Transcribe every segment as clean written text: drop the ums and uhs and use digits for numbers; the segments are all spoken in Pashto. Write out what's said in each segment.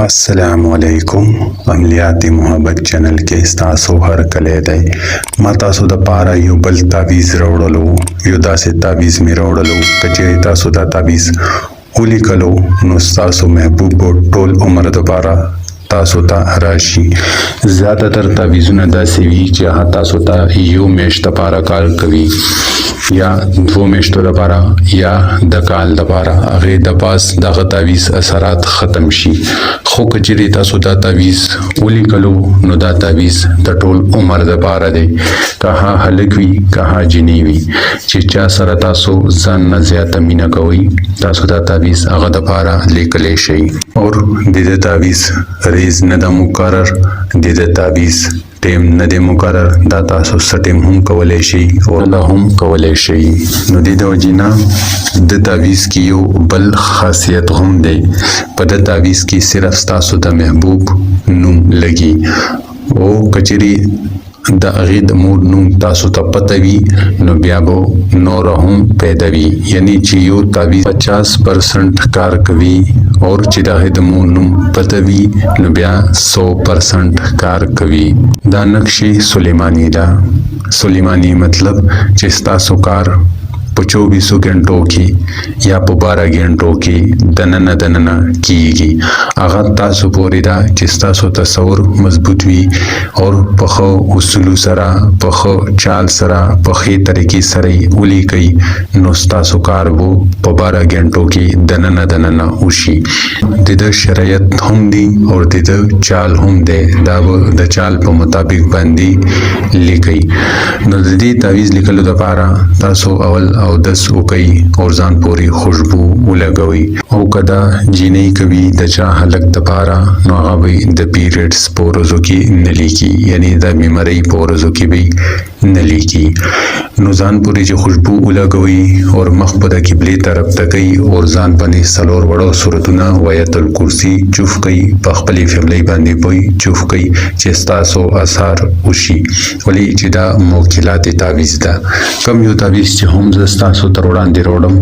السلام علیکم، عملیات محبت چینل کې ستاسو هر کلی دی. ما تاسو د پاره یو بل تعویذ راوړلو، یو داسې تعویذ مې راوړلو که چیرې تاسو دا تعویذ ولیکلو نو ستاسو محبوب به ټول عمر دپاره تاسو ته راشي. زیاته تر تعویذونه داسې وي چې هغه تاسو ته یو میاشت دپاره کار کوي یا 2 میاشتو لپاره یا د کال لپاره، هغې د پاس دغه تعویذ اثرات ختم شي. خو که چیرې تاسو دا تعویذ ولیکلو نو دا تعویذ د ټول عمر دپاره دی، که ها هلک وي که ها جینۍ وي، چې چا سره تاسو ځان نه زیاته مینه کوئ، تاسو دا تعویذ هغه دپاره لیکلی شئ. او د دې تعویذ ریز نه ده مقرر، د دې تعویذ ټیم نه دی مقرر. دا تاسو څه ټیم هم کولی شئ او کله هم کولی شئ. نو د دې وجې نه د تعویذ کې یو بل خاصیت هم دی. په د تعویذ کې صرف ستاسو د محبوب نوم لګي، او که چیرې د هغې د مور نوم تاسو ته پته وي نو بیا به نور هم پیدا وي. یعنی چې یو تعویذ 50% کار کوي او چې د هغې د مور نوم پته وي نو بیا 100% کار کوي. دا نقش سلیمانی ده. سلیمانی مطلب چې ستاسو کار په 24 ګنټو کې یا په 12 ګنټو کې دننه دننه کیږي. هغه تاسو پورې ده چې ستاسو تصور مضبوط وي او په ښه اصولو سره، په ښه چال سره، په ښې طریقې سره یې ولیکئ نو ستاسو کار به په 12 ګنټو کې دننه دننه وشي. د ده شرایط هم دي او د ده چال هم دی. دا به د چال په مطابق باندې لیکئ. نو د دې تعویذ لیکلو لپاره تاسو اول اودس وکئ او ځان پورې خوشبو ولګوئ. او که دا جینۍ کوي د چا هلک دپاره نو هغه به د پیریډز په ورځو کې نه لیکي، یعنی د بیمارۍ په ورځو کې به نه لیکي. نو ځان پورې چې خوشبو ولګوي او مخ به د قبلې طرف ته کوي او ځان باندې څلور وړو سورتونه و آیت الکرسي چوف کوي، په خپلې فیملی باندې به چوف کوي چې ستاسو اثار وشي. ولې چې دا موکلات تعویذ ده. کم یو تعویذ چې هم زه ستاسو تر وړاندې راوړم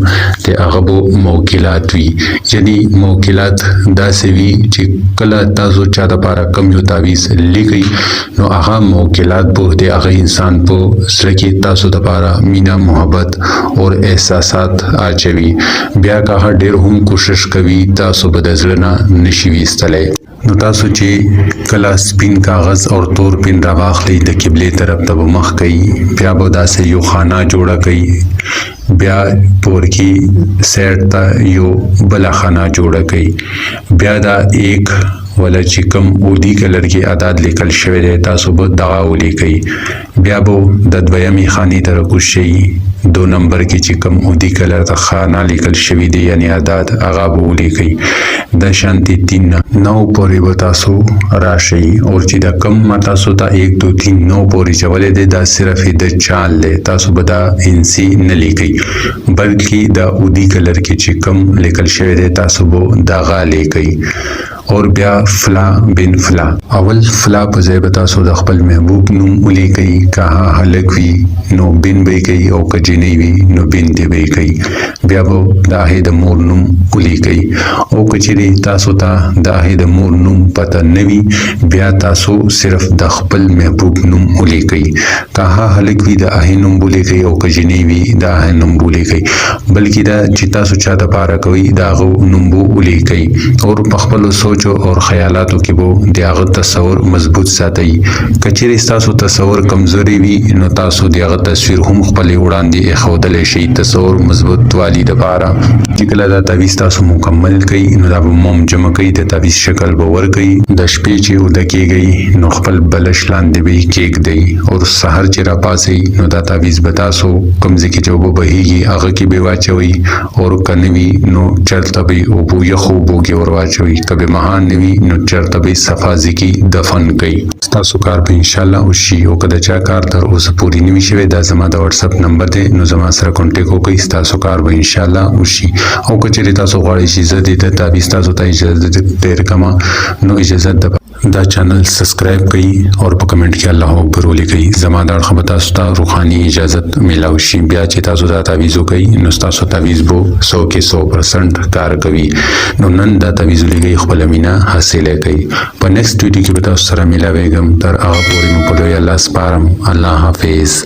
د هغه به موکلات وي، یعنی موکلات داسې وي چې کله تاسو چا دپاره کم یو تعویذ لیکئ نو هغه موکلات به د هغه انسان په زړه کې تاسو دپاره مینه، محبت او احساسات اچوي. بیا که هغه ډیر هم کوشش کوي، تاسو به د زړه نه نشي ویستلی. نو تاسو چې کله سپین کاغذ او تور پین راواخلئ، د قبلې طرف ته به مخ کوي، بیا به داسې یو خانه جوړه کوي، بیا پورکی سیټ ته یو بله خانه جوړه کوي، بیا دا ایک ولا چې کوم اودي کلر کې اعداد لیکل شوی دی، تاسو به دغه ولیکئ. بیا به د دویمې خانې ته راکوز شئ، 2 نمبر کې چې کوم اودي کلر ته خانه لیکل شوی دی، یعنی اعداد، هغه به ولیکئ. د شانتي 3 نه 9 پورې به تاسو راشئ. او چې دا کوم ما تاسو ته 1، 2، 3، 9 پورې چولی دی، دا صرف د چال دی. تاسو به دا انسی نه لیکئ، بلکې د اودي کلر کې چې کوم لیکل شوی دی، تاسو به دغه لیکئ. اور بیا فلا بن فلا، اول فلا په ځای به تاسو د خپل محبوب نوم ولیکئ. که هغه هلک وي نو بن به یې کوي او که جینۍ وي نو بنت به یې کوي. بیا به د هغې د مور نوم ولیکئ، او که چیرې تاسو ته د هغې د مور نوم پته نه وي، بیا تاسو صرف د خپل محبوب نوم ولیکئ. که هغه هلک وي، د هغې نوم ولیکئ، او که جینۍ وي، د هغې نوم ولیکئ. بلکې دا چې تاسو چا د پاره کوئ، د هغه نوم به ولیکئ او په خپلو سوچو او خیالاتو کې به د هغه تصور مضبوط ساتئ. که چیرې ستاسو تصور کمزوری وي نو تاسو د هغه تصویر هم خپلې وړاندې ایښودلی شئ، تصور مضبوط والي دپاره. چې کله دا تعویذ تاسو مکمل کړئ نو دا به موم جمع کړئ، د تعویذ شکل به ورکړئ. د شپې چې اوده کیږئ نو خپل بلش لاندې به یې کیږدئ، او سحر چې راپاڅئ نو دا تعویذ به تاسو کوم ځای کې چې اوبه بهیږي هغه کې به واچوئ، او که نه وي نو چېرته به یې اوبو، یخو اوبو کې ور واچوئ. که به مهان نه وي نو چېرته به یې صفا ځای کې دفن کړئ. ستاسو کار به انشاءالله وشي. او که د چا کار تر اوسه پورې نه وي شوی، دا زما د واتساپ نمبر دی، نو زما سره contact وکړئ، ستاسو کار به انشاءالله وشي. او که چېرې تاسو غواړئ چې زه دې د تعویذ تاسو ته اجازه درکړم نو اجازه د دا چینل سبسکرایب کړئ او په کمنټ کې الله اکبر ولیکئ. زما د اړخه به تاسو ته روحاني اجازت میلاو شي. بیا چې تاسو دا تعویذ وکړئ نو ستاسو تعویذ به 100 کې 100% کار کوي. نو نن دا تعویذ ولیکئ، خپله مینه حاصله کړئ. په نیکسټ ویډیو کې به تاسو سره میلاویږم. تر هغه پورې مو په لوی الله سپارم. الله حافظ.